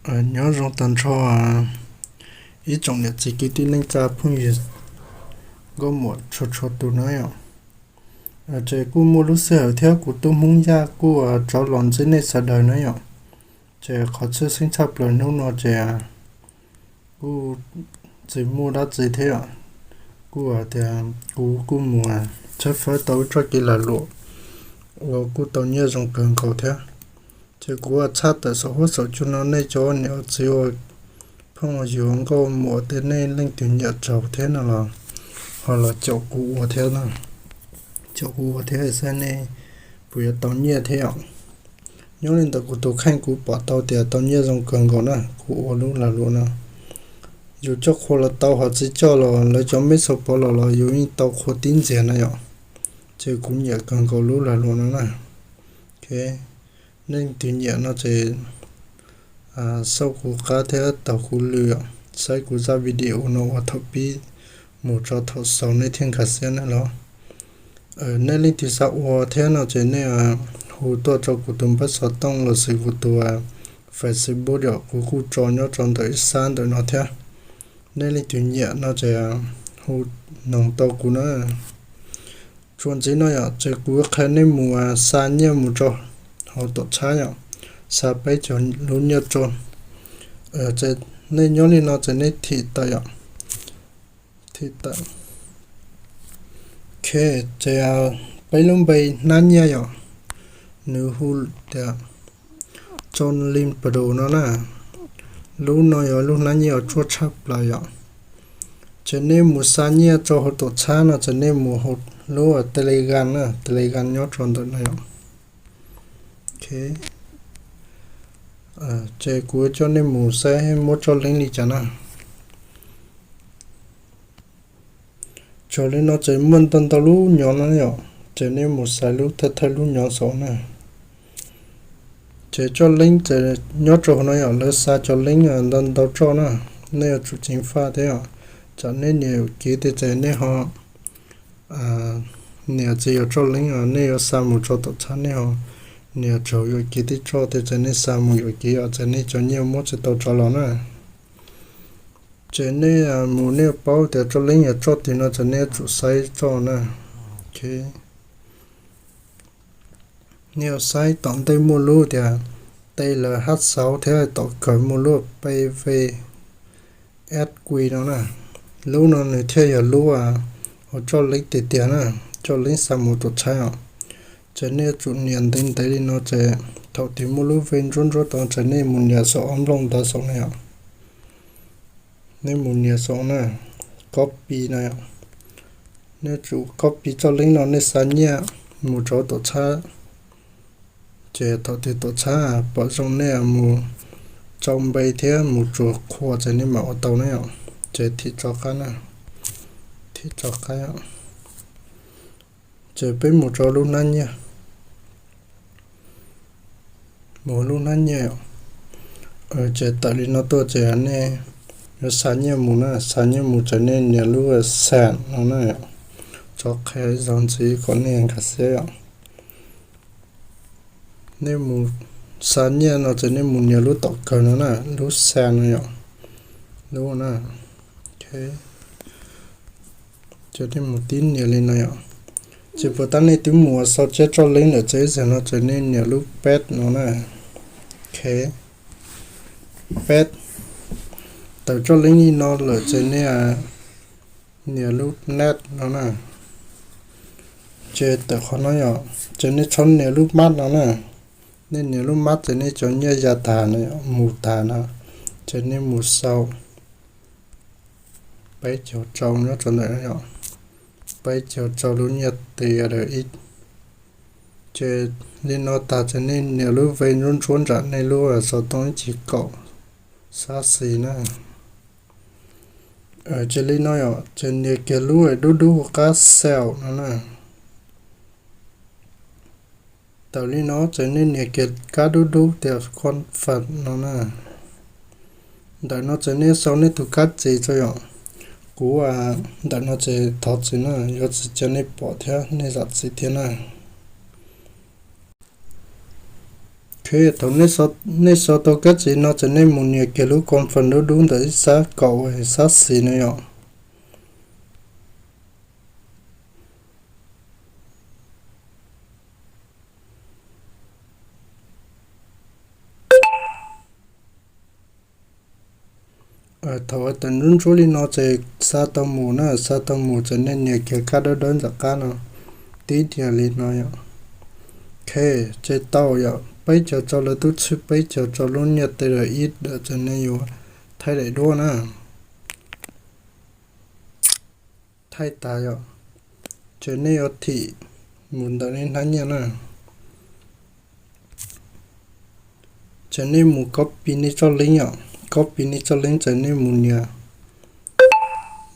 Nyob zoo tag nrho ib tsoom niam txiv kwv tij neej tsa phooj ywg nkauj muam txhua txhua tus na yom. Ces kuj muaj lub sij hawm thiab kuv tub Hmoob Yaj kuj rov los ntsib nej sawv daws na yom. Ces qhov tshwj xeeb tshaj plaws hnub no ces kuj tsis muaj dab tsi thiab yom. Kuj hais tias kuv kuj mus tshawb fawb tau ib txoj kev lag luam uas kuj tau nyiaj zoo kawg nkaus thiab. Ces kuv tshaj tawm saum huab saum cua no nej cov niam txiv ua phooj ywg nkauj muam tej nej leej twg nyiam raug thiab no los ho los caum kuv ua thiab, caum kuv ua thiab saib nej puas yuav tau nyiaj thiab yom. Nyob li ntawm kuv tus kheej kuv pom tau tias tau nyiaj zoo kawg nkaus na, kuv ua lub lag luam no. Yus coj qhua los tau, ho tsis coj los lawv cov meb xaus pov los los yus yeej tau qhua tib ntxiag na yom. Ces kuv nyiam kawg nkaus lub lag luam no na. Nej leej twg nyiam no ces xauj kuv qab thiab taug kuv lw, saib kuv zaj video no ua thaum pib mus txog thaum xaus nej thiaj nkag siab na los. Nej leej twg xav ua thiab no ces nej hu tuaj rau kuv tus npawb xov tooj los sis kuv tus Facebook yom, kuv kuj tso nyob rau ntawm ib sab ntawm no thiab. Nej leej twg nyiam no ces hu noog tau kuv na. Txuas ntxiv no yom, ces kuv qhia nej mus xa nyiaj mus rau hauv tuam txhab yom, xa peb caug lub nyiaj rau. Nej nyob li no ces nej thim tawm yom, thim tawm. Ok, ces peb lub npe hnab nyiaj yom, nws hu tias John Lin Pro no na. Lub no yog lub hnab nyiaj uas ruaj tshaj plaws yom. Ces nej mus xa nyiaj rau hauv tuam txhab no ces nej mus hauv lub Telegram na, Telegram nyob rau ntawm no yom. Ces kuv coj nej mus saib muab txoj leeb li cas na. Txog li no ces muaj ntau ntau lub nyob no yom, ces nej mus xaiv lub thawj thawj lub nyob saud na. Ces txoj leeb ces nyob rau hauv no yom, lawv xa cov leeb ntau ntau txoj na, nej yuav tsum ceev faj thiab yom. Tsam nej nias yuam kev tej ces nej ho nias tsis yog txoj leeb, nej yuav xa mus rau tom txhab nej ho nias raug yuam kev tej txoj tej ces nej xa mus yuam kev os, ces nej cov nyiaj muab tsis tau rov los na. Ces nej mus nej paub tias txoj leeb yog txoj twg no ces nej yuav tsum saib txoj na. Nej yuav saib tom ntej muaj lub tias T L H sáu thiab tom kawg muaj lub P V S Q no na. Lub no nws thiaj yog lub uas txoj leeb tiag tiag na, txoj leeb xa mus tuam txhab os. Ces nej yuav tsum nias ntev ntev li no ces thaum twg muaj lub vej ntsuab ntsuab tod ces nej mus nias saum ob nplooj ntawd saum na yom. Nej mus nias saum na, copy no yom. Nej tsum copy txoj leeb no nej xa nyiaj mus rau tuam txhab. Ces thaum twg tuam txhab pom zoo nej mus tsau npe thiab mus tsuas qhua ces nej mam ua tau na yom. Ces thim tso qab na, thim tso qab. Ces peb mus rau lub hnab nyiaj, mus lub hnab nyiaj. Ces tawm li no tuaj ces nej yuav xa nyiaj mus na, xa nyiaj mus ces nej nias lub send no na. Tso qhia zog ntxiv kom nej nkag siab yom. Nej mus xa nyiaj no ces nej mus nias lub tom kawg no na, lub send no yom. Lub na, ces nej mus tib nias li no yom. Ces puas tab nej twb mus xau tseb txoj leeb lawm ces ib zaug no ces nej nias lub peb no na. Ok, peb. Tawm txoj leeb li no lawm ces nej nias lub next no na. Ces tawm qhov no yom, ces nej txhob nias lub mab no na. Nej nias lub mab ces nej cov nyiaj ya tag no, mus tag no. Ces nej mus xau peb caug rau nyob rau ntawm no yom, peb caug rau lub nyiaj tias ib. Ces li no tag ces nej nias lub vej ntsuab ntsuab nram nej lub xov tooj ib ceg kaum sab xis na. Ces li no yom, ces nias kiag lub dub dub hauv qab send no na. Tawm li no ces nej nias kiag kab dub dub tias confirm no na. Ntawm no ces nej sau nej tus kab txis tso yom. Kuv ntawm no ces thov txim na, yuav tsis cia nej pom thiab nej zam txim thiab na. Ok, Thaum nej sau tau kab txiv no ces nej mus nias kiag lub confirm dub dub ntawm ib sab kaum sab xis no yom. Thaum tawm ntsuab ntsuab li no ces xa tau mus na, xa tau mus ces nej nias kiag kab dawb dawb ntawm qab no, tib nias li no yom. Ok, ces tau yom, peb caug rau lawv tub txib, peb caug rau lub nyiaj T R ib ntawm ces nej yuav thaij daim duab na. Thaij tas yom, ces nej yuav thim mus ntawm nej hnab nyiaj na. Ces nej mus copy nej txoj link yom, copy nej txoj link ces nej mus nias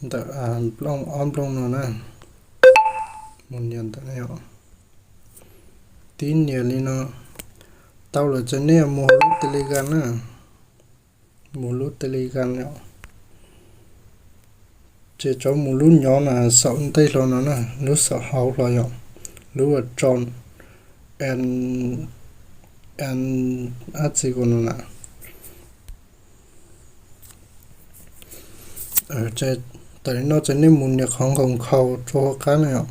ntawm nplooj ob nplooj no na, mus nias ntawm no, tib nias li no. Tau lawm ces nej mus lub Telegram na, mus lub Telegram yom. Ces tsuas mus lub nyob na, saum ntej hlo no na, lub saum hauv hlo yom, lub ua tso, an, an, ab tsi ko no na. Tawm li no ces nej mus nias qhov nkaus nkhaus rau hauv qab no yom.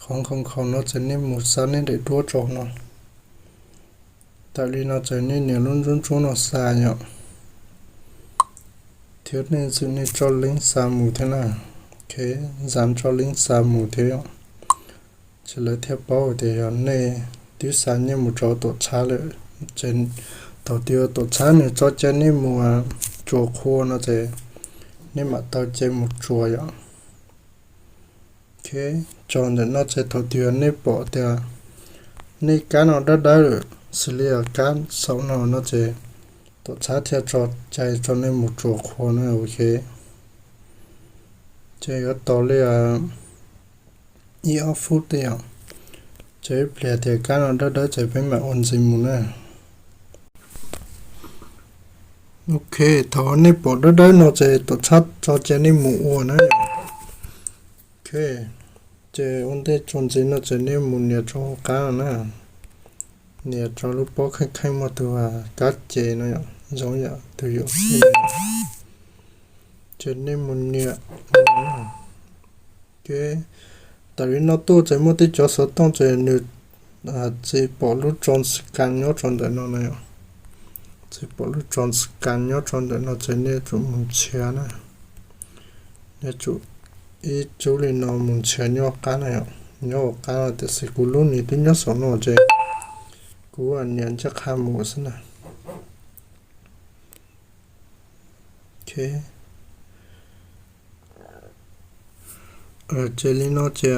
Qhov nkaus nkhaus no ces nej mus xa nej daim duab rau no. Tawm li no ces nej nias lub ntsuab ntsuab no xa yom, thiab nej ntxim nej tso link xa mus thiab na. Ok, zam tso link xa mus thiab yom. Ces lawv thiaj paub tias yog nej twb xa nyiaj mus rau tuam txhab lawm. Ces thaum twg tuam txhab nws tso cai nej mus tsuas qhua no ces nej mam tau cai mus tsuas yom. Ok, tso ntawm no ces thaum twg nej pom tias nej kab no dawb dawb lawm, xws li kab saum no no ces tuam txhab thiaj tso cai tso nej mus tsuas qhua na. Ok, ces yuav tos li ib ob feeb tej yom, ces ib pliag tias kab no dawb dawb ces peb mam ua ntxiv mus na. Ok, thaum nej pom dawb dawb no ces tuam txhab tso cai nej mus ua na. Ok, ces ua ntej txuas ntxiv no ces nej mus nias rau hauv qab no na, nias rau lub pob kheej kheej muaj tus kab ces no yom, zoo yam tus yuam sij. Ces nej mus nias. Ok, tawm li no tuaj ces muaj tej cov xov tooj ces nws tsis pom lub tso scan nyob rau ntawm no na yom. Tsis pom lub tso scan nyob rau ntawm no ces nej yuav tsum mus nrhiav na. Nej yuav tsum ib tsub li no mus nrhiav nyob qab na yom. Nyob hauv qab no tiam sis kuv lub nws twb nyob saum no ces kuv nias ncaj qha mus xwb na. Ok, ces li no ces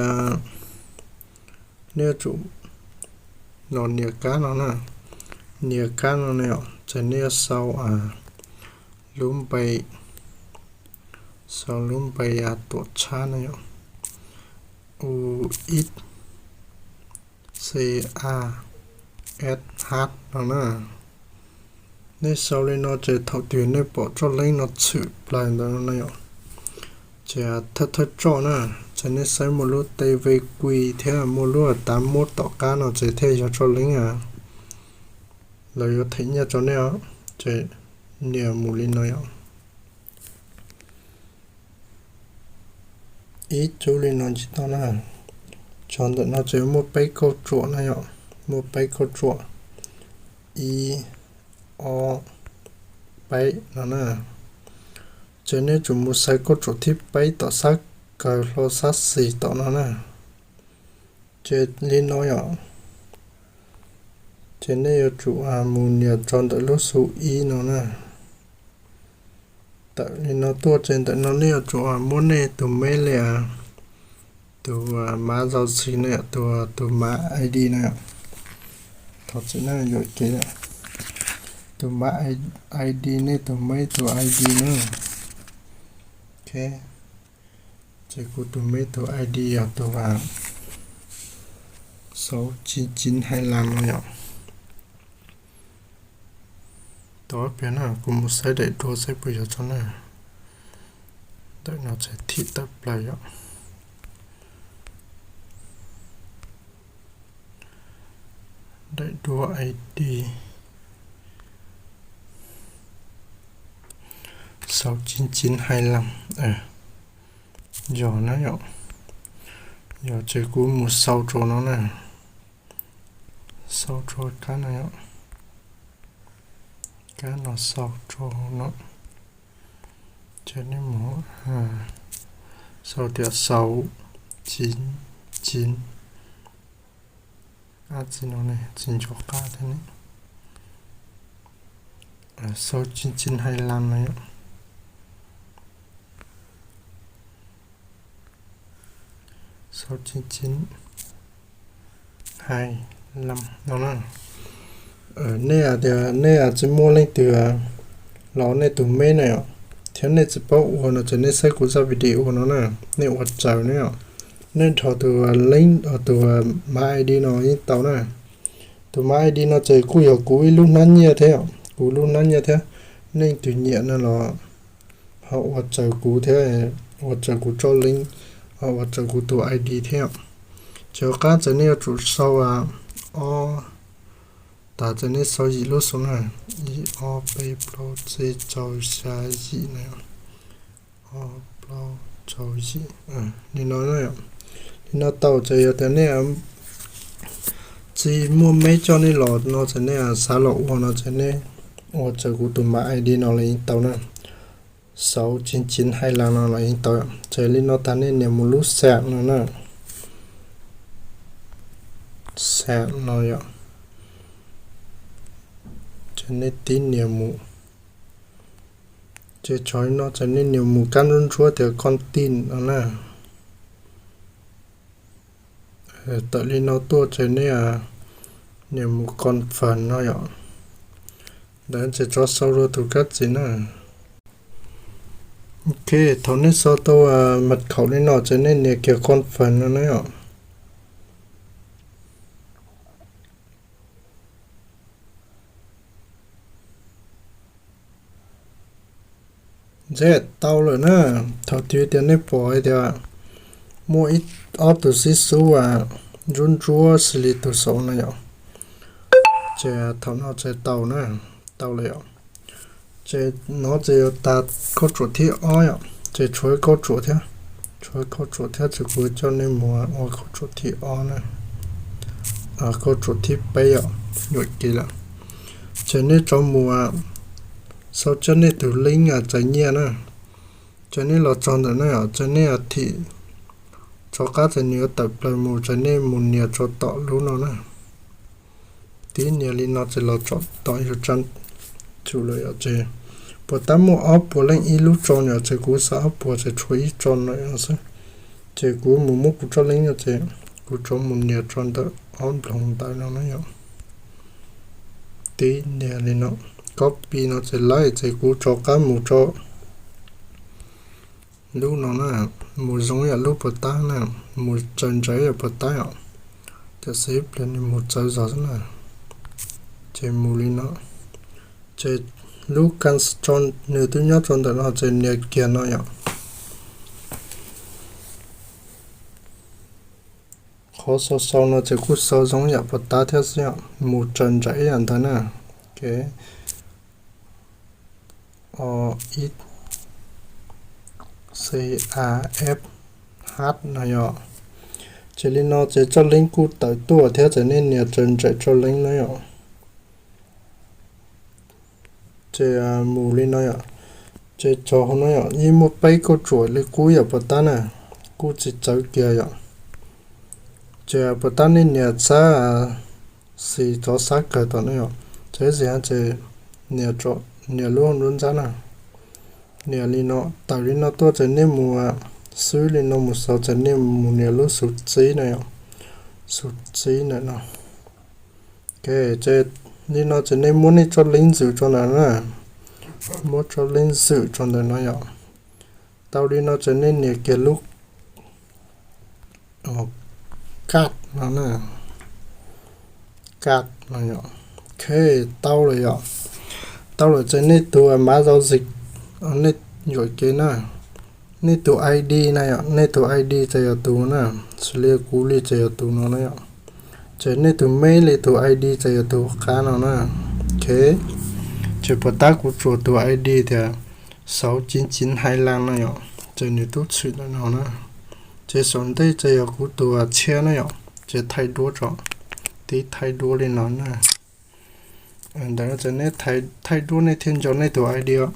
nej yuav tsum los nias kab no na. Nias kab no na yom, ces nej yuav sau lub npe, sau lub npe tuam txhab na yom, U X C A S H no na. Nej sau li no ces thaum twg nej pom txoj link no tshwm plaws ntawd no na yom, ces thawj thawj txoj na, ces nej saib mus lub T V Q thiab mus lub tav muab tom qab no ces thiaj yog txoj link lawv yuav them nyiaj rau nej os. Ces nias mus li no yom. Ib tsub li no tsis tau na. Tsov ntawm no ces muaj peb kauj ruam na yom, muaj peb kauj ruam, ib, ob, peb no na. Ces nej tsum mus xaiv kauj ruam thib peb tom sab kaw hlo sab xis tom no na. Ces li no yom, ces nej yuav tsum mus nias tso ntawm lub xu ib no na. Tawm li no tuaj ces ntawm no nej yuav tsum muab nej tus mail li, tus mav zau xis no yom, tus, tus mav I D no yom. Thov txim na, yuam kev, tus mav I D, nej tus mail tus I D na. Ok, ces kuv tus mail tus I D yog tus sáu chín chín hai lăm no yom. Tos ib pliag na, kuv mus saib daim duab saib puas yog tso na. Ntawm no txhais thim tawm plaws yom. Daim duab I D sáu chín chín hai lăm. Yog na yom. Yog ces kuv mus sau rau no na. Sau rau kab no yom. Kab no sau rau no. Ces nej mus sau tias sáu chín chín. Ab, tsis no ne, tsis nco qab thiab ne. Sáu chín chín hai lăm no yom. Sáu chín chín hai lăm no na. Nej tias nej tsis muaj leej twg los nej tus mail na yom, thiab nej tsis paub ua no ces nej saib kuv zaj video no na, nej ua tsaws na yom. Nej dhos tus link, tus mav I D no yeej tau na. Tus mav I D no ces kuj yog kuv ib lub hnab nyiaj thiab, kuv lub hnab nyiaj thiab. Nej leej twg nyiam no los ho ua tsaws kuv thiab, ua tsaws kuv tsob link, ho ua tsaws kuv tus I D thiab. Ces qab ces nej yuav tsum sau ob, tas ces nej sau yim lub xwb na, ib ob peb plaub tsib rau xya yim na, ob plaub rau yim, li no na. Li no tau ces yog tias nej tsis muaj mail coj nej los no ces nej xav los ua no ces nej ua tsaws kuv tus mav I D no los yeej tau na. Sáu chín chín hai lăm no los yeej tau. Ces li no tas nej nias mus lub xam no na. Xam no yom. Ces nej tib nias mus. Ces tso li no ces nej nias mus kab ntsuab ntsuab tias continue no na. Tawm li no tuaj ces nej nias mus confirm no yom. Ntawd ces tso sau rau tus kab txiv na. Ok, thaum nej sau tau mật khẩu li no ces nej nias kiag confirm no na yom. Ntxheb, tau lawm na. Thaum twg tias nej pom hais tias muaj ib ob tug xib xub ntsuab ntsuab xws li tus saum no yom, ces thaum no ces tau na, tau lawm yom. Ces no ces yuav tas kauj ruam thib ob yom, ces tshuav kauj ruam thiab, tshuav kauj ruam thiab ces kuv coj nej mus ua kauj ruam thib ob na, kauj ruam thib peb yom, yuam kev lawm. Ces nej rov mus sau tsab nej tus link tsaws nyiaj na. Ces nej los txog ntawm no yom, ces nej thim rov qab ces nws yuav tawm plaws mus ces nej mus nias rau tom lub no na. Tib nias li no ces los tsom tom yus tsab tsum lawm yom. Ces puas tab muaj ob puas leej ib lub tso no ces kuv xa ob puas ces tshuav ib tso no xwb. Ces kuv mus muab kuv tsob leeb no ces kuv rov mus nias rau ntawm ob nploog ntawd no na yom. Tib nias li no, copy no ces lawm ces kuv rov qab mus rau lub no na, mus zoo yam lub puas tab na, mus tsaws ntawm yam puas tab yom. Tiam sis ib pliag nws mus txawv zog xwb na. Ces mus li no, ces lub kan tso, nws twb nyob rau ntawm no ces nias kiag no yom. Qhov sau sau no ces kuj sau zoo yam puas tab thiab xwb yom, mus tsaws ntawm ib yam ntawd na. O, ib, C, A, F, H no yom. Ces li no ces tsob leeb kuj tawm tuaj thiab ces nej nias tsaws ntawm tsob leeb no yom. Ces mus li no yom. Ces tso hauv no yom, yeej muaj peb kauj ruam li qub yam puas tab na, kuj tsis txawv kiag yom. Ces puas tab nej nias xab, xis rov xab kawg tom no yom. Ces xis ces nias lub nruab nrab na. Nias li no, tawm li no tuaj ces nej mus xwb li no mus xaus ces nej mus nias lub xuv txib na yom. Xuv txib ntawm no. Ok, ces li no ces nej muab nej tsob leeb zwm rau ntawm na. Muab tsob leeb zwm rau ntawm no yom. Tau li no ces nej nias kiag lub kaj no na. Kaj no yom. Ok, tau lawm yom. Tau lawm ces nej tus mav zau zis, nej yuam kev na. Nej tus I D na yom, nej tus I D ces yog tus na, xws li kuv li ces yog tus no na yom. Ces nej tus mail li tus I D ces yog tus qab no na. Ok, ces puas tab kuv tsuas tus I D tias sáu chín chín hai lăng no yom, ces nws twb tshwm ntawm no na. Ces saum ntej ces yog kuv tus txhiab na yom, ces thaij duab tso, tib thaij duab li no na. Ntawm no ces nej thaij duab nej thiaj nco nej tus I D os.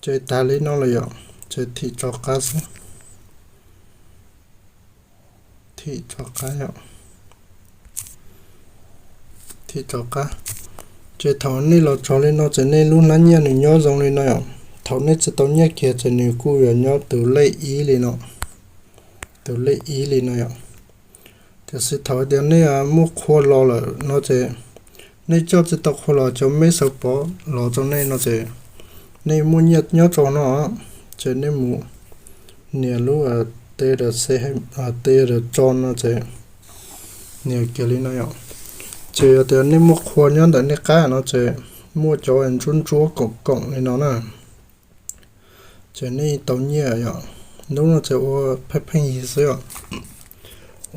Ces tas li no lawm yom, ces thim rov qab xwb. Thim rov qab yom, thim rov qab. Ces thaum nej los txog li no ces nej lub hnab nyiaj nws nyob zoo li no yom. Thaum nej tsis tau nyiaj kiag ces nws kuj yuav nyob tus lej ib li no, tus lej ib li no yom. Tiam sis thaum tias nej muaj qhua los lawm no ces nej coj tsis tau qhua los, cov mail xauv pov los rau nej no ces nej muaj nyiaj nyob rau no, ces nej mus nias lub T R C, T R tso no ces nias kiag li no yom. Ces yog tias nej muaj qhua nyob ntawm nej qab no ces muaj cov ntsuab ntsuab koom koom li no na, ces nej tau nyiaj yom. Hnub no ces ua pheej pheej yig xwb yom,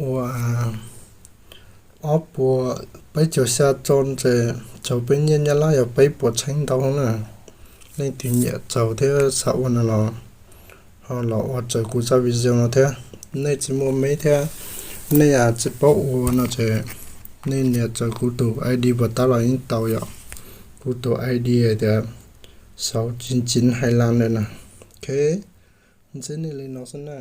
ua ob puas peb caug xya tso ces txaus peb nyiaj Nyab Laj yog peb puas txheeb ntau na. Leej twg nyiam txaus thiab xav ua no los ho los ua raws kuv zaj video no thiab. Nej tsis muaj mail thiab nej tsis paub ua no ces nej nias raws kuv tus I D puas tab los yeej tau yom. Kuv tus I D hais tias sáu chín chín hai lăng lawm na. Ok, ntsib nej li no xwb na.